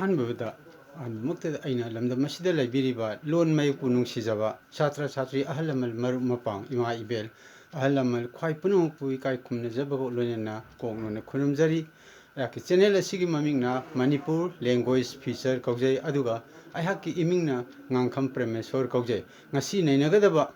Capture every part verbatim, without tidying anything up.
ꯑꯍꯥꯟꯕꯗ, ꯑꯍꯥꯟꯕꯃꯛꯇꯗ ꯑꯩꯅ ꯂꯝꯗꯝ ꯑꯁꯤꯗ ꯂꯩꯕꯤꯔꯤꯕ ꯂꯣꯟ ꯃꯌꯦꯛꯄꯨ ꯅꯨꯡꯁꯤꯖꯕ ꯁꯥꯇ꯭ꯔ ꯁꯥꯇ꯭ꯔꯤ, ꯑꯍꯜ ꯂꯃꯟ, ꯃꯔꯨꯞ ꯃꯄꯥꯡ, ꯏꯃꯥ ꯏꯕꯦꯜ, ꯑꯍꯜ ꯂꯃꯟ, ꯈ꯭ꯋꯥꯏ ꯄꯨꯝꯅꯃꯛꯄꯨ ꯏꯀꯥꯏ ꯈꯨꯝꯅꯖꯕꯒ ꯂꯣꯏꯅꯅ ꯀꯣꯛꯅꯣꯟꯅ ꯈꯨꯔꯨꯝꯖꯔꯤ꯫ ꯑꯩꯍꯥꯛꯀꯤ ꯆꯦꯅꯦꯜ ꯑꯁꯤꯒꯤ ꯃꯃꯤꯡꯅ ꯃꯅꯤꯄꯨꯔ ꯂꯦꯡꯒ꯭ꯋꯦꯖ ꯐꯤꯆꯔ ꯀꯧꯖꯩ, ꯑꯗꯨꯒ ꯑꯩꯍꯥꯛꯀꯤ ꯏꯃꯤꯡꯅ ꯉꯥꯡꯈꯝ ꯄ꯭ꯔꯦꯃꯦꯁꯣꯔ ꯀꯧꯖꯩ꯫ ꯉꯁꯤ ꯅꯩꯅꯒꯗꯕ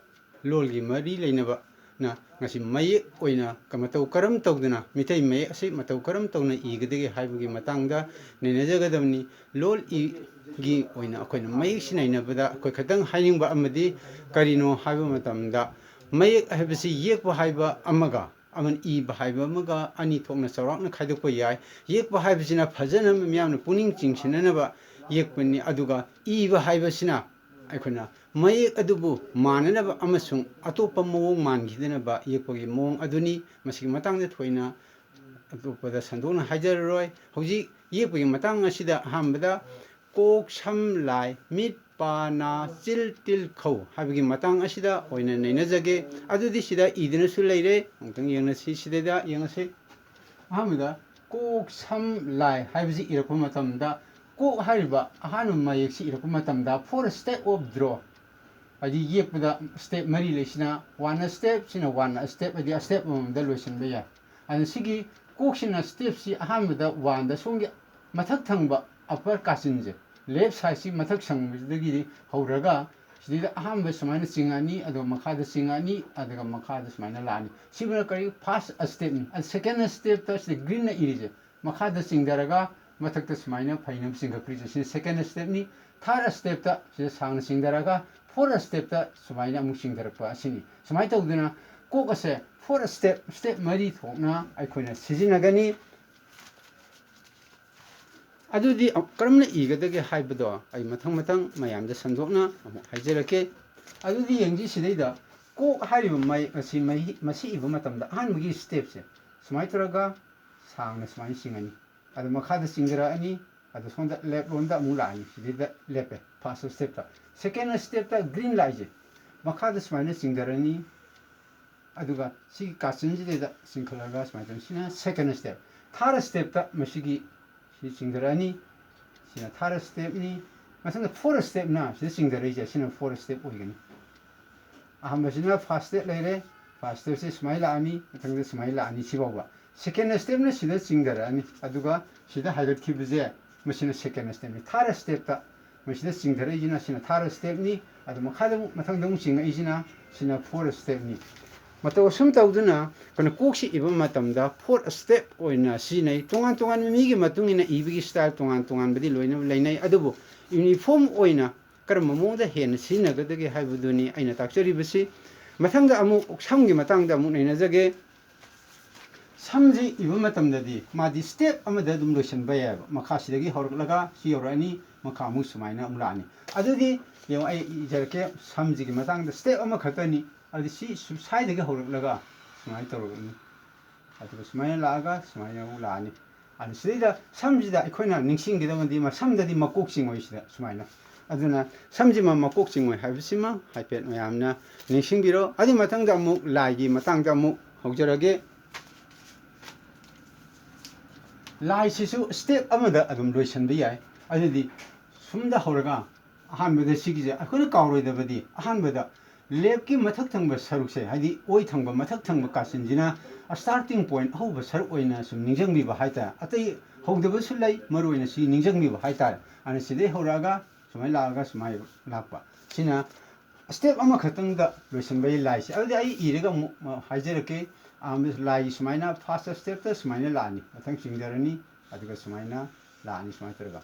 ꯂꯣꯜꯒꯤ ꯃꯔꯤ ꯂꯩꯅꯕꯅ ꯉꯁꯤ ꯃꯌꯦꯛ ꯑꯣꯏꯅ ꯀ-, ꯃꯇꯧ ꯀꯔꯝ ꯇꯧꯗꯅ ꯃꯤꯇꯩ ꯃꯌꯦꯛ ꯑꯁꯤ ꯃꯇꯧ ꯀꯔꯝ ꯇꯧꯅ ꯏꯒꯗꯒꯦ ꯍꯥꯏꯕꯒꯤ ꯃꯇꯥꯡꯗ ꯅꯩꯅꯖꯒꯗꯕꯅꯤ꯫ ꯂꯣꯜ ꯏꯒꯤ ꯑꯣꯏꯅ ꯑꯩꯈꯣꯏꯅ ꯃꯌꯦꯛ ꯁꯤꯟꯅꯅꯕꯗ ꯑꯩꯈꯣꯏ ꯈꯤꯇꯪ ꯍꯥꯏꯅꯤꯡꯕ ꯑꯃꯗꯤ ꯀꯔꯤꯅꯣ ꯍꯥꯏꯕ ꯃꯇꯝꯗ, ꯃꯌꯦꯛ ꯍꯥꯏꯕꯁꯤ ꯌꯦꯛꯄ ꯍꯥꯏꯕ ꯑꯃꯒ ꯑꯃꯅ ꯏꯕ ꯍꯥꯏꯕ ꯑꯃꯒ ꯑꯅꯤ ꯊꯣꯛꯅ ꯆꯥꯎꯔꯥꯛꯅ ꯈꯥꯏꯗꯣꯛꯄ ꯌꯥꯏ꯫ ꯌꯦꯛꯄ ꯍꯥꯏꯕꯁꯤꯅ ꯐꯖꯅ ꯃꯤꯌꯥꯝꯅ ꯄꯨꯛꯅꯤꯡ ꯆꯤꯡꯁꯤꯟꯅꯅꯕ ꯌꯦꯛꯄꯅꯤ, ꯑꯗꯨꯒ ꯏꯕ ꯍꯥꯏꯕꯁꯤꯅ ꯑꯩꯈꯣꯏꯅ ꯃꯌꯦꯛ ꯑꯗꯨꯕꯨ ꯃꯥꯟꯅꯅꯕ ꯑꯃꯁꯨꯡ ꯑꯇꯣꯞꯄ ꯃꯑꯣꯡ ꯃꯥꯟꯈꯤꯗꯅꯕ ꯌꯦꯛꯄꯒꯤ ꯃꯑꯣꯡ ꯑꯗꯨꯅꯤ꯫ ꯃꯁꯤꯒꯤ ꯃꯇꯥꯡꯗ ꯊꯣꯏꯅ ꯑꯇꯣꯞꯄꯗ ꯁꯟꯗꯣꯛꯅ ꯍꯥꯏꯖꯔꯔꯣꯏ꯫ ꯍꯧꯖꯤꯛ ꯌꯦꯛꯄꯒꯤ ꯃꯇꯥꯡ ꯑꯁꯤꯗ ꯑꯍꯥꯟꯕꯗ ꯀꯣꯛ, ꯁꯝ, ꯂꯥꯏ, ꯃꯤꯠ, ꯄꯥ, ꯅꯥ, ꯆꯤꯜ, ꯇꯤꯜ, ꯈꯧ ꯍꯥꯏꯕꯒꯤ ꯃꯇꯥꯡ ꯑꯁꯤꯗ ꯑꯣꯏꯅ ꯅꯩꯅꯖꯒꯦ꯫ ꯑꯗꯨꯗꯤ ꯁꯤꯗ ꯏꯗꯨꯅꯁꯨ ꯂꯩꯔꯦ, ꯑꯃꯨꯛꯇꯪ ꯌꯦꯡꯅꯁꯤ꯫ ꯁꯤꯗꯩꯗ ꯌꯦꯡꯉꯁꯤ꯫ ꯑꯍꯥꯟꯕꯗ ꯀꯣꯛ, ꯁꯝ, ꯂꯥꯏ ꯍꯥꯏꯕꯁꯤ ꯏꯔꯛꯄ ꯃꯇꯝꯗ, ꯀꯣꯛ ꯍꯥꯏꯔꯤꯕ ꯑꯍꯥꯟꯕ ꯃꯌꯦꯛꯁꯤ ꯏꯔꯛꯄ ꯃꯇꯝꯗ four step of draw, ꯍꯥꯏꯗꯤ ꯌꯦꯛꯄꯗ step ꯃꯔꯤ ꯂꯩꯁꯤꯅ, one step, ꯁꯤꯅ one step, ꯍꯥꯏꯗꯤ step ꯑꯃꯃꯝꯗ ꯂꯣꯏꯁꯤꯟꯕ ꯌꯥꯏ꯫ ꯑꯗꯨꯅ ꯁꯤꯒꯤ ꯀꯣꯛꯁꯤꯅ stepꯁꯤ ꯑꯍꯥꯟꯕꯗ oneꯗ, ꯁꯣꯝꯒꯤ ꯃꯊꯛ ꯊꯪꯕ upper ꯀꯥꯆꯤꯟꯁꯦ, left sideꯁꯤ ꯃꯊꯛ ꯊꯪꯕꯁꯤꯗꯒꯤꯗꯤ ꯍꯧꯔꯒ ꯁꯤꯗꯩꯗ ꯑꯍꯥꯟꯕ ꯁꯨꯃꯥꯏꯅ ꯆꯤꯡꯉꯛꯑꯅꯤ, ꯑꯗꯨꯒ ꯃꯈꯥꯗ ꯆꯤꯡꯉꯛꯑꯅꯤ, ꯑꯗꯨꯒ ꯃꯈꯥꯗ ꯁꯨꯃꯥꯏꯅ ꯂꯥꯛꯑꯅꯤ꯫ ꯁꯤꯕꯨꯅ ꯀꯔꯤ? First stepꯅꯤ꯫ ꯑꯗꯨ second stepꯇ ꯁꯤꯗ greenꯅ ꯏꯔꯤꯁꯦ ꯃꯈꯥꯗ ꯆꯤꯡꯊꯔꯒ ꯃꯊꯛꯇ ꯁꯨꯃꯥꯏꯅ ꯐꯩꯅ ꯑꯃ ꯆꯤꯡꯈꯠꯈ꯭ꯔꯤꯁꯦ, ꯁꯤꯅ second stepꯅꯤ꯫ Third stepꯇ ꯁꯤꯗ ꯁꯥꯡꯅ ꯆꯤꯡꯊꯔꯒ fourth stepꯇ ꯁꯨꯃꯥꯏꯅ ꯑꯃꯨꯛ ꯆꯤꯡꯊꯔꯛꯄ ꯑꯁꯤꯅꯤ꯫ ꯁꯨꯃꯥꯏꯅ ꯇꯧꯗꯅ ꯀꯣꯛ ꯑꯁꯦ four step, step ꯃꯔꯤ ꯊꯣꯛꯅ ꯑꯩꯈꯣꯏꯅ ꯁꯤꯖꯤꯟꯅꯒꯅꯤ꯫ ꯑꯗꯨꯗꯤ ꯑꯃꯨꯛ ꯀꯔꯝꯅ ꯏꯒꯗꯒꯦ ꯍꯥꯏꯕꯗꯣ ꯑꯩ ꯃꯊꯪ ꯃꯊꯪ ꯃꯌꯥꯝꯗ ꯁꯟꯗꯣꯛꯅ ꯑꯃꯨꯛ ꯍꯥꯏꯖꯔꯛꯀꯦ꯫ ꯑꯗꯨꯗꯤ ꯌꯦꯡꯁꯤ, ꯁꯤꯗꯩꯗ ꯀꯣꯛ ꯍꯥꯏꯔꯤꯕ ꯃꯌꯦꯛ ꯑꯁꯤ ꯃꯍꯤ-, ꯃꯁꯤ ꯏꯕ ꯃꯇꯝꯗ ꯑꯍꯥꯟꯕꯒꯤ stepꯁꯦ ꯁꯨꯃꯥꯏꯅ ꯇꯧꯔꯒ ꯁꯥꯡꯅ ꯁꯨꯃꯥꯏꯅ ꯆꯤꯡꯉꯅꯤ꯫ ꯑꯗꯨ ꯃꯈꯥꯗ ꯆꯤꯡꯊꯔꯛꯑꯅꯤ꯫ ꯑꯗꯨ ꯁꯣꯝꯗ left ꯂꯣꯝꯗ ꯑꯃꯨꯛ ꯂꯥꯛꯑꯅꯤ꯫ ꯁꯤꯗꯩꯗ ꯂꯦꯞꯄꯦ, first stepꯇ꯫ Second stepꯇ green ꯂꯥꯛꯏꯁꯦ ꯃꯈꯥꯗ ꯁꯨꯃꯥꯏꯅ ꯆꯤꯡꯊꯔꯅꯤ꯫ ꯑꯗꯨꯒ ꯁꯤꯒꯤ ꯀꯥꯆꯤꯟꯁꯤꯗꯩꯗ ꯆꯤꯡꯈꯠꯂꯒ ꯁꯨꯃꯥꯏꯅ ꯇꯧꯅꯤ꯫ ꯁꯤꯅ second step꯫ Third stepꯇ ꯃꯁꯤꯒꯤ ꯁꯤ ꯆꯤꯡꯊꯔꯛꯑꯅꯤ꯫ ꯁꯤꯅ third stepꯅꯤ꯫ ꯃꯊꯪꯗ fourth stepꯅ ꯁꯤꯗ ꯆꯤꯡꯊꯔꯛꯏꯁꯦ, ꯁꯤꯅ fourth step ꯑꯣꯏꯒꯅꯤ꯫ ꯑꯍꯥꯟꯕꯁꯤꯅ first step ꯂꯩꯔꯦ, first stepꯁꯤ ꯁꯨꯃꯥꯏꯅ ꯂꯥꯛꯑꯅꯤ, ꯃꯊꯪꯗ ꯁꯨꯃꯥꯏꯅ ꯂꯥꯛꯑꯅꯤ ꯁꯤꯐꯥꯎꯕ꯫ Second stepꯅ ꯁꯤꯗ ꯆꯤꯡꯊꯔꯛꯑꯅꯤ, ꯑꯗꯨꯒ ꯁꯤꯗ ꯍꯥꯏꯒꯠꯈꯤꯕꯁꯦ ꯃꯁꯤꯅ second stepꯅꯤ꯫ Third stepꯇ ꯃꯁꯤꯗ ꯆꯤꯡꯊꯔꯛꯏꯁꯤꯅ ꯁꯤꯅ third stepꯅꯤ꯫ ꯑꯗꯨ ꯃꯈꯥꯗ ꯑꯃꯨꯛ, ꯃꯊꯪꯗ ꯑꯃꯨꯛ ꯆꯤꯡꯉꯛꯏꯁꯤꯅ ꯁꯤꯅ fourth stepꯅꯤ꯫ ꯃꯇꯧ ꯑꯁꯨꯝ ꯇꯧꯗꯨꯅ ꯑꯩꯈꯣꯏꯅ ꯀꯣꯛꯁꯤ ꯏꯕ ꯃꯇꯝꯗ fourth step ꯑꯣꯏꯅ ꯁꯤꯖꯤꯟꯅꯩ꯫ ꯇꯣꯉꯥꯟ ꯇꯣꯉꯥꯟꯕ ꯃꯤꯒꯤ ꯃꯇꯨꯡ ꯏꯟꯅ ꯏꯕꯒꯤ style ꯇꯣꯉꯥꯟ ꯇꯣꯉꯥꯟꯕꯗꯤ ꯂꯣꯏꯅ ꯂꯩꯅꯩ, ꯑꯗꯨꯕꯨ uniform ꯑꯣꯏꯅ ꯀꯔꯝꯕ ꯃꯑꯣꯡꯗ ꯍꯦꯟꯅ ꯁꯤꯖꯤꯟꯅꯒꯗꯒꯦ ꯍꯥꯏꯕꯗꯨꯅꯤ ꯑꯩꯅ ꯇꯥꯛꯆꯔꯤꯕꯁꯤ꯫ ꯃꯊꯪꯗ ꯑꯃꯨꯛ ꯁꯝꯒꯤ ꯃꯇꯥꯡꯗ ꯑꯃꯨꯛ ꯅꯩꯅꯖꯒꯦ꯫ ꯁꯝꯁꯤ ꯏꯕ ꯃꯇꯝꯗꯗꯤ ꯃꯥꯗꯤ step ꯑꯃꯗ ꯑꯗꯨꯝ ꯂꯣꯏꯁꯤꯟꯕ ꯌꯥꯏꯑꯕ꯫ ꯃꯈꯥꯁꯤꯗꯒꯤ ꯍꯧꯔꯛꯂꯒ ꯁꯤ ꯌꯧꯔꯛꯑꯅꯤ, ꯃꯈꯥ ꯑꯃꯨꯛ ꯁꯨꯃꯥꯏꯅ ꯑꯃꯨꯛ ꯂꯥꯛꯑꯅꯤ꯫ ꯑꯗꯨꯗꯤ ꯌꯦꯡꯉꯣ, ꯑꯩ ꯏꯖꯔꯛꯀꯦ, ꯁꯝꯁꯤꯒꯤ ꯃꯇꯥꯡꯗ step ꯑꯃꯈꯛꯇꯅꯤ꯫ ꯑꯗꯨꯗꯤ ꯁꯤ ꯁꯨ-, ꯁ꯭ꯋꯥꯏꯗꯒꯤ ꯍꯧꯔꯛꯂꯒ ꯁꯨꯃꯥꯏꯅ ꯇꯧꯔꯛꯑꯅꯤ, ꯑꯗꯨꯒ ꯁꯨꯃꯥꯏꯅ ꯂꯥꯛꯑꯒ ꯁꯨꯃꯥꯏꯅ ꯑꯃꯨꯛ ꯂꯥꯛꯑꯅꯤ꯫ ꯑꯗꯨ ꯁꯤꯗꯩꯗ ꯁꯝꯁꯤꯗ ꯑꯩꯈꯣꯏꯅ ꯅꯤꯡꯁꯤꯡꯒꯗꯕꯗꯤ ꯃ-, ꯁꯝꯗꯗꯤ ꯃꯀꯣꯛ ꯆꯤꯡꯉꯣꯏ ꯁꯤꯗ ꯁꯨꯃꯥꯏꯅ꯫ ꯑꯗꯨꯅ ꯁꯝꯁꯤꯃ ꯃꯀꯣꯛ ꯆꯤꯡꯉꯣꯏ ꯍꯥꯏꯕꯁꯤꯃ ꯍꯥꯏꯐꯦꯠ ꯃꯌꯥꯝꯅ ꯅꯤꯡꯁꯤꯡꯕꯤꯔꯣ꯫ ꯑꯗꯨꯒꯤ ꯃꯊꯪꯗ ꯑꯃꯨꯛ ꯂꯥꯏꯒꯤ ꯃꯇꯥꯡꯗ ꯑꯃꯨꯛ ꯍꯧꯖꯔꯒꯦ꯫ ꯂꯥꯏꯁꯤꯁꯨ step ꯑꯃꯗ ꯑꯗꯨꯝ ꯂꯣꯏꯁꯤꯟꯕ ꯌꯥꯏ꯫ ꯑꯗꯨꯗꯤ ꯁꯨꯝꯗ ꯍꯧꯔꯒ ꯑꯍꯥꯟꯕꯗ ꯁꯤꯒꯤꯁꯦ ꯑꯩꯈꯣꯏꯅ ꯀꯥꯎꯔꯣꯏꯗꯕꯗꯤ, ꯑꯍꯥꯟꯕꯗ leftꯀꯤ ꯃꯊꯛ ꯊꯪꯕ ꯁꯔꯨꯛꯁꯦ, ꯍꯥꯏꯗꯤ ꯑꯣꯏ ꯊꯪꯕ ꯃꯊꯛ ꯊꯪꯕ ꯀꯥꯆꯤꯟꯁꯤꯅ starting point, ꯑꯍꯧꯕ ꯁꯔꯨꯛ ꯑꯣꯏꯅ ꯁꯨꯝ ꯅꯤꯡꯁꯤꯡꯕꯤꯕ ꯍꯥꯏꯇꯥꯔꯦ꯫ ꯑꯇꯩ ꯍꯧꯗꯕꯁꯨ ꯂꯩ, ꯃꯔꯨ ꯑꯣꯏꯅ ꯁꯤ ꯅꯤꯡꯁꯤꯡꯕꯤꯕ ꯍꯥꯏꯇꯥꯔꯦ꯫ ꯑꯗꯨꯅ ꯁꯤꯗꯩ ꯍꯧꯔꯛꯑꯒ ꯁꯨꯃꯥꯏꯅ ꯂꯥꯛꯑꯒ ꯁꯨꯃꯥꯏꯅ ꯂꯥꯛꯄ꯫ ꯁꯤꯅ step ꯑꯃꯈꯛꯇꯪꯗ ꯂꯣꯏꯁꯤꯟꯕꯒꯤ ꯂꯥꯏꯁꯦ꯫ ꯑꯗꯨꯗꯤ ꯑꯩ ꯏꯔꯒ ꯑꯃꯨꯛ, ꯑ, ꯍꯥꯏꯖꯔꯛꯀꯦ꯫ ꯑꯍꯥꯟꯕ ꯂꯥꯏꯒꯤ ꯁꯨꯃꯥꯏꯅ first stepꯇ ꯁꯨꯃꯥꯏꯅ ꯂꯥꯛꯑꯅꯤ, ꯃꯊꯪ ꯆꯤꯡꯊꯔꯅꯤ, ꯑꯗꯨꯒ ꯁꯨꯃꯥꯏꯅ ꯂꯥꯛꯑꯅꯤ, ꯁꯨꯃꯥꯏꯅ ꯇꯧꯔꯒ꯫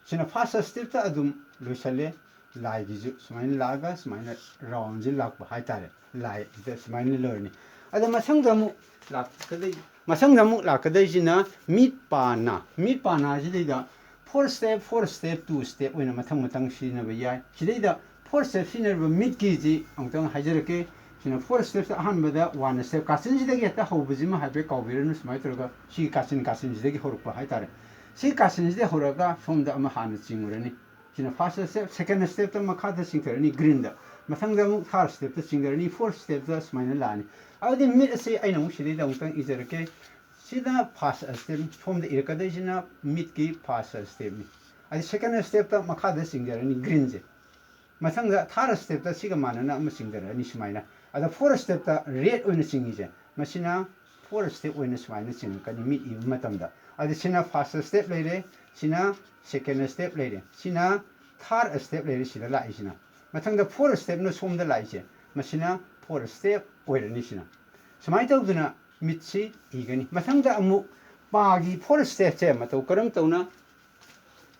ꯁꯤꯅ first stepꯇ ꯑꯗꯨꯝ ꯂꯣꯏꯁꯜꯂꯦ꯫ ꯂꯥꯏꯒꯤꯁꯨ ꯁꯨꯃꯥꯏꯅ ꯂꯥꯛꯑꯒ ꯁꯨꯃꯥꯏꯅ roundꯁꯤ ꯂꯥꯛꯄ ꯍꯥꯏꯇꯥꯔꯦ꯫ ꯂꯥꯏꯁꯤꯗ ꯁꯨꯃꯥꯏꯅ ꯂꯣꯏꯔꯅꯤ꯫ ꯑꯗ ꯃꯊꯪꯗ ꯑꯃꯨꯛ ꯂꯥꯛꯀꯗꯣꯏ-, ꯃꯊꯪꯗ ꯑꯃꯨꯛ ꯂꯥꯛꯀꯗꯣꯏꯁꯤꯅ ꯃꯤꯠ ꯄꯥ ꯅꯥ꯫ ꯃꯤꯠ ꯄꯥ ꯅꯥꯁꯤꯗꯩꯗ four step, four step, two step ꯑꯣꯏꯅ ꯃꯊꯪ ꯃꯊꯪ ꯁꯤꯖꯤꯟꯅꯕ ꯌꯥꯏ꯫ ꯁꯤꯗꯩꯗ four step ꯁꯤꯖꯤꯟꯅꯔꯤꯕ ꯃꯤꯠꯀꯤꯁꯤ ꯑꯃꯨꯛꯇꯪ ꯍꯥꯏꯖꯔꯛꯀꯦ꯫ ꯁꯤꯅ four stepꯁꯦ ꯑꯍꯥꯟꯕꯗ one step, ꯀꯥꯆꯤꯟꯁꯤꯗꯒꯤ ꯍꯦꯛꯇ ꯍꯧꯕꯁꯤꯃ ꯍꯥꯏꯐꯦꯠ ꯀꯥꯎꯕꯤꯔꯅꯨ꯫ ꯁꯨꯃꯥꯏꯅ ꯇꯧꯔꯒ ꯁꯤ ꯀꯥꯆꯤꯟ, ꯀꯥꯆꯤꯟꯁꯤꯗꯒꯤ ꯍꯧꯔꯛꯄ ꯍꯥꯏꯇꯥꯔꯦ꯫ ꯁꯤ ꯀꯥꯆꯤꯟꯁꯤꯗꯒꯤ ꯍꯧꯔꯒ ꯁꯣꯝꯗ ꯑꯃ ꯍꯥꯟꯅ ꯆꯤꯡꯉꯨꯔꯅꯤ꯫ ꯁꯤꯅ first step, second stepꯇ ꯃꯈꯥꯗ ꯆꯤꯡꯊꯔꯅꯤ greenꯗ꯫ ꯃꯊꯪꯗ ꯑꯃꯨꯛ third stepꯇ ꯆꯤꯡꯊꯔꯅꯤ, fourth stepꯇ ꯁꯨꯃꯥꯏꯅ ꯂꯥꯛꯑꯅꯤ꯫ ꯑꯗꯨꯗꯤ ꯃꯤꯠ ꯑꯁꯤ ꯑꯩꯅ ꯑꯃꯨꯛ ꯁꯤꯗꯩꯗ ꯑꯃꯨꯛꯇꯪ ꯏꯖꯔꯛꯀꯦ꯫ ꯁꯤꯅ first step, ꯁꯣꯝꯗ ꯏꯔꯛꯀꯗꯣꯏꯁꯤꯅ ꯃꯤꯠꯀꯤ first stepꯅꯤ꯫ ꯑꯗꯩ second stepꯇ ꯃꯈꯥꯗ ꯆꯤꯡꯊꯔꯅꯤ greenꯁꯦ꯫ ꯃꯊꯪꯗ third stepꯇ ꯁꯤꯒ ꯃꯥꯟꯅꯅ ꯑꯃ ꯆꯤꯡꯊꯔꯛꯑꯅꯤ ꯁꯨꯃꯥꯏꯅ꯫ ꯑꯗ fourth stepꯇ red ꯑꯣꯏꯅ ꯆꯤꯡꯉꯤꯁꯦ, ꯃꯁꯤꯅ fourth step ꯑꯣꯏꯅ ꯁꯨꯃꯥꯏꯅ ꯆꯤꯡꯉꯛꯀꯅꯤ ꯃꯤꯠ ꯏꯕ ꯃꯇꯝꯗ꯫ ꯑꯗ ꯁꯤꯅ first step ꯂꯩꯔꯦ, ꯁꯤꯅ second step ꯂꯩꯔꯦ, ꯁꯤꯅ third step ꯂꯩꯔꯦ ꯁꯤꯗ ꯂꯥꯛꯏꯁꯤꯅ꯫ ꯃꯊꯪꯗ fourth stepꯅ ꯁꯣꯝꯗ ꯂꯥꯛꯏꯁꯦ, ꯃꯁꯤꯅ fourth step ꯑꯣꯏꯔꯅꯤ ꯁꯤꯅ꯫ ꯁꯨꯃꯥꯏꯅ ꯇꯧꯗꯅ ꯃꯤꯠꯁꯤ ꯏꯒꯅꯤ꯫ ꯃꯊꯪꯗ ꯑꯃꯨꯛ ꯄꯥꯒꯤ fourth stepꯁꯦ ꯃꯇꯧ ꯀꯔꯝ ꯇꯧꯅ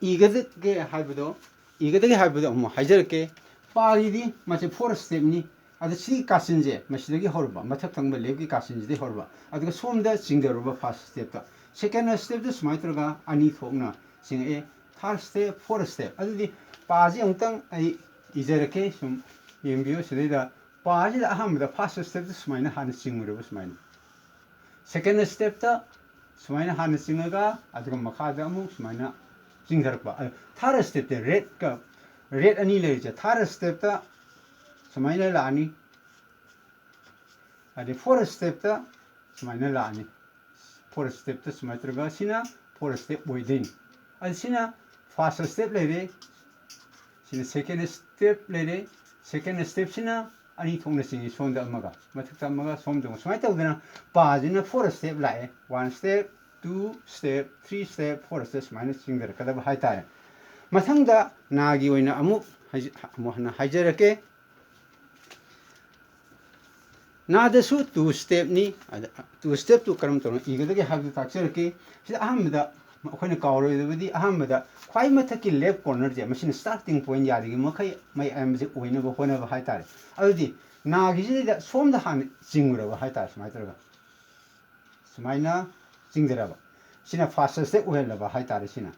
ꯏꯒꯗꯒꯦ ꯍꯥꯏꯕꯗꯣ, ꯏꯒꯗꯒꯦ ꯍꯥꯏꯕꯗꯣ ꯑꯃꯨꯛ ꯍꯥꯏꯖꯔꯛꯀꯦ꯫ ꯄꯥꯒꯤꯗꯤ ꯃꯁꯤ fourth stepꯅꯤ꯫ ꯑꯗ ꯁꯤꯒꯤ ꯀꯥꯆꯤꯟꯁꯦ ꯃꯁꯤꯗꯒꯤ ꯍꯧꯔꯕ, ꯃꯊꯛ ꯊꯪꯕ ꯂꯦꯞꯀꯤ ꯀꯥꯆꯤꯟꯁꯤꯗꯒꯤ ꯍꯧꯔꯕ, ꯑꯗꯨꯒ ꯁꯣꯝꯗ ꯆꯤꯡꯊꯔꯨꯕ first stepꯇ꯫ Second stepꯇ ꯁꯨꯃꯥꯏꯅ ꯇꯧꯔꯒ ꯑꯅꯤ ꯊꯣꯛꯅ ꯆꯤꯡꯉꯛꯑꯦ, third step, fourth step꯫ ꯑꯗꯨꯗꯤ ꯄꯥꯁꯤ ꯑꯃꯨꯛꯇꯪ ꯑꯩ ꯏꯖꯔꯛꯀꯦ, ꯁꯨꯝ ꯌꯦꯡꯕꯤꯌꯨ꯫ ꯁꯤꯗꯩꯗ ꯄꯥꯁꯤꯗ ꯑꯍꯥꯟꯕꯗ first stepꯇ ꯁꯨꯃꯥꯏꯅ ꯍꯥꯟꯅ ꯆꯤꯡꯉꯨꯔꯦꯕ ꯁꯨꯃꯥꯏꯅ꯫ Second stepꯇ ꯁꯨꯃꯥꯏꯅ ꯍꯥꯟꯅ ꯆꯤꯡꯉꯒ ꯑꯗꯨꯒ ꯃꯈꯥꯗ ꯑꯃꯨꯛ ꯁꯨꯃꯥꯏꯅ ꯆꯤꯡꯊꯔꯛꯄ꯫ ꯑꯗ third stepꯇ redꯀ, red ꯑꯅꯤ ꯂꯩꯔꯤꯁꯦ third stepꯇ ꯁꯨꯃꯥꯏꯅ ꯂꯥꯛꯑꯅꯤ꯫ ꯑꯗꯩ fourth stepꯇ ꯁꯨꯃꯥꯏꯅ ꯂꯥꯛꯑꯅꯤ꯫ Fourth stepꯇ ꯁꯨꯃꯥꯏꯅ ꯇꯧꯔꯒ ꯁꯤꯅ fourth step ꯑꯣꯏꯗꯣꯏꯅꯤ꯫ ꯑꯗ ꯁꯤꯅ first step ꯂꯩꯔꯦ, ꯁꯤꯅ second step ꯂꯩꯔꯦ꯫ Second stepꯁꯤꯅ ꯑꯅꯤ ꯊꯣꯛꯅ ꯆꯤꯡꯉꯤ, ꯁꯣꯝꯗ ꯑꯃꯒ ꯃꯊꯛꯇ ꯑꯃꯒ ꯁꯣꯝꯗ ꯑꯃꯒ꯫ ꯁꯨꯃꯥꯏꯅ ꯇꯧꯗꯅ ꯄꯥꯁꯤꯅ fourth step ꯂꯥꯛꯑꯦ, one step, two step, three step, fourth step ꯁꯨꯃꯥꯏꯅ ꯆꯤꯡꯊꯔꯛꯀꯗꯕ ꯍꯥꯏꯇꯥꯔꯦ꯫ ꯃꯊꯪꯗ ꯅꯥꯒꯤ ꯑꯣꯏꯅ ꯑꯃꯨꯛ ꯍꯥꯏꯖ-, ꯑꯃꯨꯛ ꯍꯟꯅ ꯍꯥꯏꯖꯔꯛꯀꯦ꯫ ꯅꯥꯗꯁꯨ two stepꯅꯤ꯫ ꯑꯗ two stepꯇꯨ ꯀꯔꯝ ꯇꯧꯅ ꯏꯒꯗꯒꯦ ꯍꯥꯏꯕꯗꯨ ꯇꯥꯛꯆꯔꯛꯀꯦ꯫ ꯁꯤꯗ ꯑꯍꯥꯟꯕꯗ ꯑꯩꯈꯣꯏꯅ ꯀꯥꯎꯔꯣꯏꯗꯕꯗꯤ ꯑꯍꯥꯟꯕꯗ ꯈ꯭ꯋꯥꯏ ꯃꯊꯛꯀꯤ left cornerꯁꯦ, ꯃꯁꯤꯅ starting point ꯌꯥꯔꯤꯕ ꯃꯈꯩ ꯃꯌꯥꯝꯁꯦ ꯑꯣꯏꯅꯕ ꯍꯣꯠꯅꯕ ꯍꯥꯏꯇꯥꯔꯦ꯫ ꯑꯗꯨꯗꯤ ꯅꯥꯒꯤꯁꯤꯗꯩꯗ ꯁꯣꯝꯗ ꯍꯥꯟꯅ ꯆꯤꯡꯉꯨꯔꯕ ꯍꯥꯏꯇꯥꯔꯦ, ꯁꯨꯃꯥꯏꯅ ꯇꯧꯔꯒ꯫ ꯁꯨꯃꯥꯏꯅ ꯆꯤꯡꯊꯔꯕ꯫ ꯁꯤꯅ first step ꯑꯣꯏꯍꯜꯂꯕ ꯍꯥꯏꯇꯥꯔꯦ ꯁꯤꯅ꯫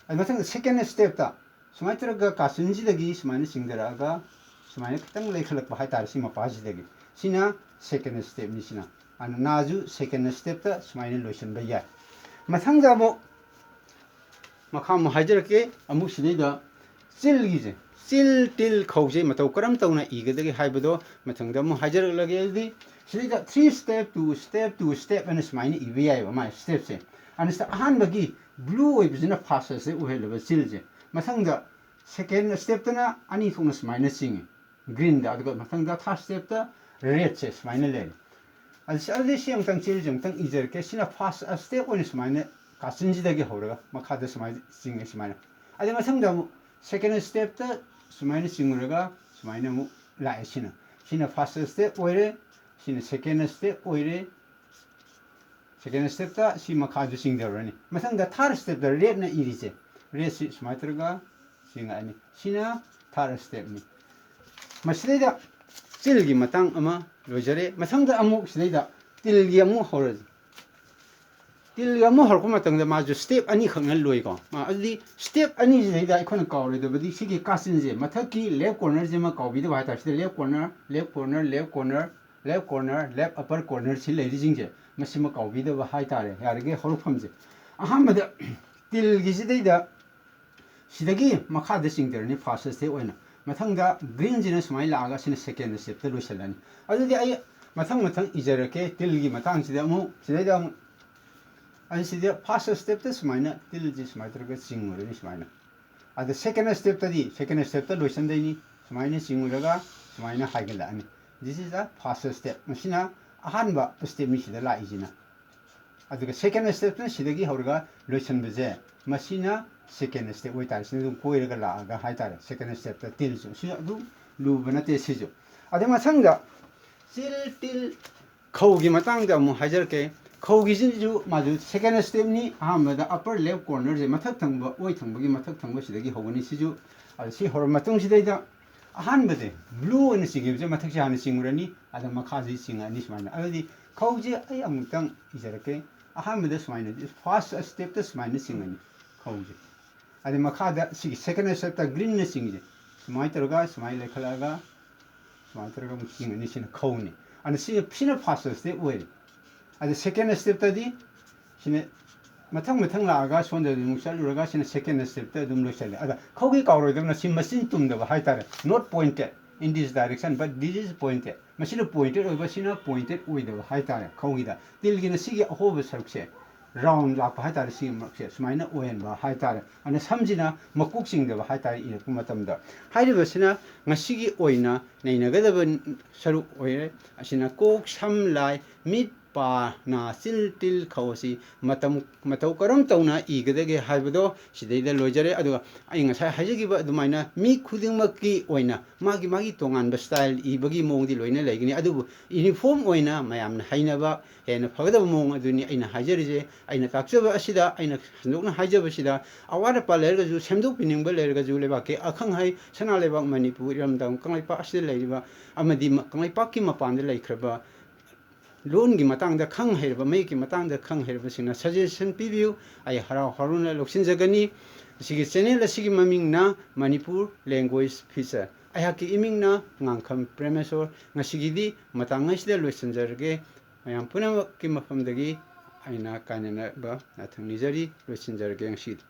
ꯑꯗꯨ ꯃꯊꯪꯗ second stepꯇ ꯁꯨꯃꯥꯏꯅ ꯇꯧꯔꯒ ꯀꯥꯆꯤꯟꯁꯤꯗꯒꯤ ꯁꯨꯃꯥꯏꯅ ꯆꯤꯡꯊꯔꯛꯑꯒ ꯁꯨꯃꯥꯏꯅ ꯈꯤꯇꯪ ꯂꯩꯈꯠꯂꯛꯄ ꯍꯥꯏꯇꯥꯔꯦ ꯁꯤ ꯃꯄꯥꯁꯤꯗꯒꯤ꯫ ꯁꯤꯅ second stepꯅꯤ ꯁꯤꯅ꯫ ꯑꯗꯨꯅ ꯅꯥꯁꯨ second stepꯇ ꯁꯨꯃꯥꯏꯅ ꯂꯣꯏꯁꯤꯟꯕ ꯌꯥꯏ꯫ ꯃꯊꯪꯗ ꯑꯃꯨꯛ ꯃꯈꯥ ꯑꯃꯨꯛ ꯍꯥꯏꯖꯔꯛꯀꯦ꯫ ꯑꯃꯨꯛ ꯁꯤꯗꯩꯗ ꯆꯤꯜꯒꯤꯁꯦ, ꯆꯤꯜ, ꯇꯤꯜ, ꯈꯧꯁꯦ ꯃꯇꯧ ꯀꯔꯝ ꯇꯧꯅ ꯏꯒꯗꯒꯦ ꯍꯥꯏꯕꯗꯣ ꯃꯊꯪꯗ ꯑꯃꯨꯛ ꯍꯥꯏꯖꯔꯛꯂꯒꯦ꯫ ꯑꯗꯨꯗꯤ ꯁꯤꯗꯩꯗ three step, two step, two step ꯑꯅ ꯁꯨꯃꯥꯏꯅ ꯏꯕ ꯌꯥꯏꯑꯕ ꯃꯥꯏ stepꯁꯦ꯫ ꯑꯅ ꯁꯤꯗ ꯑꯍꯥꯟꯕꯒꯤ blue ꯑꯣꯏꯕꯁꯤꯅ first step ꯑꯣꯏꯍꯜꯂꯕ ꯆꯤꯜꯁꯦ꯫ ꯃꯊꯪꯗ second stepꯇꯅ ꯑꯅꯤ ꯊꯣꯛꯅ ꯁꯨꯃꯥꯏꯅ ꯆꯤꯡꯉꯤ, greenꯗ, ꯑꯗꯨꯒ ꯃꯊꯪꯗ third stepꯇ redꯁꯦ ꯁꯨꯃꯥꯏꯅ ꯂꯩꯔꯦ꯫ ꯑꯗꯨ ꯁꯤ, ꯑꯗꯨꯗꯤ ꯁꯤ ꯑꯃꯨꯛꯇꯪ ꯆꯤꯜꯁꯦ ꯑꯃꯨꯛꯇꯪ ꯏꯖꯔꯛꯀꯦ꯫ ꯁꯤꯅ first step ꯑꯣꯏꯅ ꯁꯨꯃꯥꯏꯅ ꯀꯥꯆꯤꯟꯁꯤꯗꯒꯤ ꯍꯧꯔꯒ ꯃꯈꯥꯗ ꯁꯨꯃꯥꯏꯅ ꯆꯤꯡꯉꯦ ꯁꯨꯃꯥꯏꯅ꯫ ꯑꯗꯩ ꯃꯊꯪꯗ ꯑꯃꯨꯛ second stepꯇ ꯁꯨꯃꯥꯏꯅ ꯆꯤꯡꯉꯨꯔꯒ ꯁꯨꯃꯥꯏꯅ ꯑꯃꯨꯛ ꯂꯥꯛꯑꯦ꯫ ꯁꯤꯅ, ꯁꯤꯅ first step ꯑꯣꯏꯔꯦ, ꯁꯤꯅ second step ꯑꯣꯏꯔꯦ꯫ Second stepꯇ ꯁꯤ ꯃꯈꯥꯁꯨ ꯆꯤꯡꯊꯔꯨꯔꯅꯤ꯫ ꯃꯊꯪꯗ third stepꯇ redꯅ ꯏꯔꯤꯁꯦ, redꯁꯤ ꯁꯨꯃꯥꯏꯅ ꯇꯧꯔꯒ ꯆꯤꯡꯉꯛꯑꯅꯤ꯫ ꯁꯤꯅ third stepꯅꯤ꯫ ꯃꯁꯤꯗꯩꯗ ꯆꯤꯜꯒꯤ ꯃꯇꯥꯡ ꯑꯃ ꯂꯣꯏꯖꯔꯦ꯫ ꯃꯊꯪꯗ ꯑꯃꯨꯛ ꯁꯤꯗꯩꯗ ꯇꯤꯜꯒꯤ ꯑꯃꯨꯛ ꯍꯧꯔꯁꯤ꯫ ꯇꯤꯜꯒꯤ ꯑꯃꯨꯛ ꯍꯧꯔꯛꯄ ꯃꯇꯝꯗ ꯃꯥꯁꯨ step ꯑꯅꯤꯈꯛꯅ ꯂꯣꯏꯀꯣ꯫ ꯑ, ꯑꯗꯨꯗꯤ step ꯑꯅꯤꯁꯤꯗꯩꯗ ꯑꯩꯈꯣꯏꯅ ꯀꯥꯎꯔꯣꯏꯗꯕꯗꯤ ꯁꯤꯒꯤ ꯀꯥꯆꯤꯟꯁꯦ, ꯃꯊꯛꯀꯤ left cornerꯁꯤꯃ ꯀꯥꯎꯕꯤꯗꯕ ꯍꯥꯏꯇꯥꯔꯦ꯫ ꯁꯤꯗ left corner, left corner, left corner, left corner, left upper corner ꯁꯤ ꯂꯩꯔꯤꯁꯤꯡꯁꯦ, ꯃꯁꯤꯃ ꯀꯥꯎꯕꯤꯗꯕ ꯍꯥꯏꯇꯥꯔꯦ꯫ ꯌꯥꯔꯤꯈꯩ ꯍꯧꯔꯛꯐꯝꯁꯦ, ꯑꯍꯥꯟꯕꯗ ꯇꯤꯜꯒꯤꯁꯤꯗꯩꯗ ꯁꯤꯗꯒꯤ ꯃꯈꯥꯗ ꯆꯤꯡꯊꯔꯅꯤ first step ꯑꯣꯏꯅ꯫ ꯃꯊꯪꯗ greenꯁꯤꯅ ꯁꯨꯃꯥꯏꯅ ꯂꯥꯛꯑꯒ ꯁꯤꯅ second stepꯇ ꯂꯣꯏꯁꯤꯜꯂꯅꯤ꯫ ꯑꯗꯨꯗꯤ ꯑꯩ ꯃꯊꯪ ꯃꯊꯪ ꯏꯖꯔꯛꯀꯦ꯫ ꯇꯤꯜꯒꯤ ꯃꯇꯥꯡꯁꯤꯗ ꯑꯃꯨꯛ, ꯁꯤꯗꯩꯗ ꯑꯃꯨꯛ, ꯑꯩ ꯁꯤꯗ first stepꯇ ꯁꯨꯃꯥꯏꯅ ꯇꯤꯜꯁꯤ ꯁꯨꯃꯥꯏꯅ ꯇꯧꯔꯒ ꯆꯤꯡꯉꯨꯔꯅꯤ ꯁꯨꯃꯥꯏꯅ꯫ ꯑꯗ second stepꯇꯗꯤ, second stepꯇ ꯂꯣꯏꯁꯟꯗꯣꯏꯅꯤ꯫ ꯁꯨꯃꯥꯏꯅ ꯆꯤꯡꯉꯨꯔꯒ ꯁꯨꯃꯥꯏꯅ ꯍꯥꯏꯒꯠꯂꯛꯑꯅꯤ꯫ This is the first step꯫ ꯃꯁꯤꯅ ꯑꯍꯥꯟꯕ stepꯅꯤ ꯁꯤꯗ ꯂꯥꯛꯏꯁꯤꯅ꯫ ꯑꯗꯨꯒ second stepꯅ ꯁꯤꯗꯒꯤ ꯍꯧꯔꯒ ꯂꯣꯏꯁꯟꯕꯁꯦ, ꯃꯁꯤꯅ second step ꯑꯣꯏꯇꯥꯔꯦ꯫ ꯁꯤꯅ ꯑꯗꯨꯝ ꯀꯣꯏꯔꯒ ꯂꯥꯛꯑꯒ ꯍꯥꯏꯇꯥꯔꯦ, second stepꯇ ꯇꯤꯜꯁꯨ꯫ ꯁꯤ ꯑꯗꯨꯝ ꯂꯨꯕ ꯅꯠꯇꯦ ꯁꯤꯁꯨ꯫ ꯑꯗꯩ ꯃꯊꯪꯗ ꯆꯤꯜ, ꯇꯤꯜ, ꯈꯧꯒꯤ ꯃꯇꯥꯡꯗ ꯑꯃꯨꯛ ꯍꯥꯏꯖꯔꯛꯀꯦ꯫ ꯈꯧꯒꯤꯁꯤꯁꯨ ꯃꯥꯁꯨ second stepꯅꯤ꯫ ꯑꯍꯥꯟꯕꯗ upper left cornerꯁꯦ, ꯃꯊꯛ ꯊꯪꯕ, ꯑꯣꯏ ꯊꯪꯕꯒꯤ ꯃꯊꯛ ꯊꯪꯕ ꯁꯤꯗꯒꯤ ꯍꯧꯒꯅꯤ꯫ ꯁꯤꯁꯨ, ꯑꯗ ꯁꯤ ꯍꯧꯔ ꯃꯇꯨꯡꯁꯤꯗꯩꯗ ꯑꯍꯥꯟꯕꯁꯦ blue ꯑꯣꯏꯅ ꯆꯤꯡꯉꯤꯕꯁꯦ ꯃꯊꯛꯁꯦ ꯍꯥꯟꯅ ꯆꯤꯡꯉꯨꯔꯅꯤ, ꯑꯗ ꯃꯈꯥꯁꯤ ꯆꯤꯡꯉꯛꯑꯅꯤ ꯁꯨꯃꯥꯏꯅ꯫ ꯑꯗꯨꯗꯤ ꯈꯧꯁꯦ ꯑꯩ ꯑꯃꯨꯛꯇꯪ ꯏꯖꯔꯛꯀꯦ꯫ ꯑꯍꯥꯟꯕꯗ ꯁꯨꯃꯥꯏꯅ first stepꯇ ꯁꯨꯃꯥꯏꯅ ꯆꯤꯡꯉꯅꯤ ꯈꯧꯁꯦ꯫ ꯑꯗꯩ ꯃꯈꯥꯗ ꯁꯤꯒꯤ second stepꯇ greenꯅ ꯆꯤꯡꯉꯤꯁꯦ ꯁꯨꯃꯥꯏꯅ ꯇꯧꯔꯒ ꯁꯨꯃꯥꯏꯅ ꯂꯩꯈꯠꯂꯛꯑꯒ ꯁꯨꯃꯥꯏꯅ ꯇꯧꯔꯒ ꯑꯃꯨꯛ ꯆꯤꯡꯉꯅꯤ꯫ ꯁꯤꯅ ꯈꯧꯅꯤ꯫ ꯑꯗꯨꯅ ꯁꯤ, ꯁꯤꯅ first step ꯑꯣꯏꯔꯦ꯫ ꯑꯗ second stepꯇꯗꯤ ꯁꯤꯅ ꯃꯊꯪ ꯃꯊꯪ ꯂꯥꯛꯑꯒ ꯁꯣꯝꯗ ꯑꯃꯨꯛ ꯆꯠꯂꯨꯔꯒ ꯁꯤꯅ second stepꯇ ꯑꯗꯨꯝ ꯂꯣꯏꯁꯜꯂꯦ꯫ ꯑꯗ ꯈꯧꯒꯤ ꯀꯥꯎꯔꯣꯏꯗꯕꯅ ꯁꯤ ꯃꯆꯤꯟ ꯇꯨꯝꯗꯕ ꯍꯥꯏꯇꯥꯔꯦ, not pointed in this direction but this is pointed꯫ ꯃꯁꯤꯅ pointed ꯑꯣꯏꯕ, ꯁꯤꯅ pointed ꯑꯣꯏꯗꯕ ꯍꯥꯏꯇꯥꯔꯦ ꯈꯧꯒꯤꯗ꯫ ꯇꯤꯜꯒꯤꯅ ꯁꯤꯒꯤ ꯑꯍꯣꯕ ꯁꯔꯨꯛꯁꯦ, ꯔꯥꯎꯟ ꯂꯥꯛꯄ ꯍꯥꯏ ꯇꯥꯔꯦ, ꯁꯤꯒꯤ ꯃꯔꯛꯁꯦ ꯁꯨꯃꯥꯏꯅ ꯑꯣꯏꯍꯟꯕ ꯍꯥꯏ ꯇꯥꯔꯦ꯫ ꯑꯗꯨꯅ ꯁꯝꯁꯤꯅ ꯃꯀꯣꯛ ꯆꯤꯡꯗꯕ ꯍꯥꯏ ꯇꯥꯔꯦ, ꯏꯔꯛꯄ ꯃꯇꯝꯗ꯫ ꯍꯥꯏꯔꯤꯕꯁꯤꯅ ꯉꯁꯤꯒꯤ ꯑꯣꯏꯅ ꯅꯩꯅꯒꯗꯕ ꯁꯔꯨꯛ ꯑꯣꯏꯔꯦ꯫ ꯑꯁꯤꯅ ꯀꯣꯛ, ꯁꯝ, ꯂꯥꯏ, ꯃꯤꯠ, ꯄꯥ, ꯅꯥ, ꯆꯤꯜ, ꯇꯤꯜ, ꯈꯧ ꯑꯁꯤ ꯃꯇꯝ, ꯃꯇꯧ ꯀꯔꯝ ꯇꯧꯅ ꯏꯒꯗꯒꯦ ꯍꯥꯏꯕꯗꯣ ꯁꯤꯗꯩꯗ ꯂꯣꯏꯖꯔꯦ꯫ ꯑꯗꯨꯒ ꯑꯩ ꯉꯁꯥꯏ ꯍꯥꯏꯖꯈꯤꯕ ꯑꯗꯨꯃꯥꯏꯅ ꯃꯤ ꯈꯨꯗꯤꯡꯃꯛꯀꯤ ꯑꯣꯏꯅ ꯃꯥꯒꯤ, ꯃꯥꯒꯤ ꯇꯣꯉꯥꯟꯕ ꯁ꯭ꯇꯥꯏꯜ ꯏꯕꯒꯤ ꯃꯑꯣꯡꯗꯤ ꯂꯣꯏꯅ ꯂꯩꯒꯅꯤ, ꯑꯗꯨꯕꯨ ꯌꯨꯅꯤꯐꯣꯔꯝ ꯑꯣꯏꯅ ꯃꯌꯥꯝꯅ ꯍꯩꯅꯕ ꯍꯦꯟꯅ ꯐꯒꯗꯕ ꯃꯑꯣꯡ ꯑꯗꯨꯅꯤ ꯑꯩꯅ ꯍꯥꯏꯖꯔꯤꯁꯦ꯫ ꯑꯩꯅ ꯇꯥꯛꯆꯕ ꯑꯁꯤꯗ, ꯑꯩꯅ ꯁꯟꯗꯣꯛꯅ ꯍꯥꯏꯖꯕꯁꯤꯗ, ꯑꯋꯥꯠ ꯑꯄꯥ ꯂꯩꯔꯒꯁꯨ, ꯁꯦꯝꯗꯣꯛꯄꯤꯅꯤꯡꯕ ꯂꯩꯔꯒꯁꯨ, ꯂꯩꯕꯥꯛꯀꯤ ꯑꯈꯪ ꯑꯍꯩ, ꯁꯅꯥ ꯂꯩꯕꯥꯛ ꯃꯅꯤꯄꯨꯔ, ꯏꯔꯝꯗꯝ ꯀꯪꯂꯩꯄꯥꯛ ꯑꯁꯤꯗ ꯂꯩꯔꯤꯕ ꯑꯃꯗꯤ ꯃ-, ꯀꯪꯂꯩꯄꯥꯛꯀꯤ ꯃꯄꯥꯟꯗ ꯂꯩꯈ꯭ꯔꯕ ꯂꯣꯟꯒꯤ ꯃꯇꯥꯡꯗ ꯈꯪ ꯍꯩꯔꯕ, ꯃꯌꯦꯛꯀꯤ ꯃꯇꯥꯡꯗ ꯈꯪ ꯍꯩꯔꯕꯁꯤꯡꯅ ꯁꯖꯦꯁꯟ ꯄꯤꯕꯤꯌꯨ꯫ ꯑꯩ ꯍꯔꯥꯎ ꯍꯔꯥꯎꯅ ꯂꯧꯁꯤꯟꯖꯒꯅꯤ꯫ ꯑꯁꯤꯒꯤ ꯆꯦꯅꯦꯜ ꯑꯁꯤꯒꯤ ꯃꯃꯤꯡꯅ ꯃꯅꯤꯄꯨꯔ ꯂꯦꯡꯒ꯭ꯋꯦꯖ ꯐꯤꯆꯔ꯫ ꯑꯩꯍꯥꯛꯀꯤ ꯏꯃꯤꯡꯅ ꯉꯥꯡꯈꯝ ꯄ꯭ꯔꯦꯃꯦꯁꯣꯔ꯫ ꯉꯁꯤꯒꯤꯗꯤ ꯃꯇꯥꯡ ꯑꯁꯤꯗ ꯂꯣꯏꯁꯤꯟꯖꯔꯒꯦ꯫ ꯃꯌꯥꯝ ꯄꯨꯝꯅꯃꯛꯀꯤ ꯃꯐꯝꯗꯒꯤ ꯑꯩꯅ ꯀꯥꯏꯅꯅꯕ ꯌꯥꯊꯪ ꯅꯤꯖꯔꯤ꯫ ꯂꯣꯏꯁꯤꯟꯖꯔꯒꯦ ꯉꯁꯤꯗꯤ꯫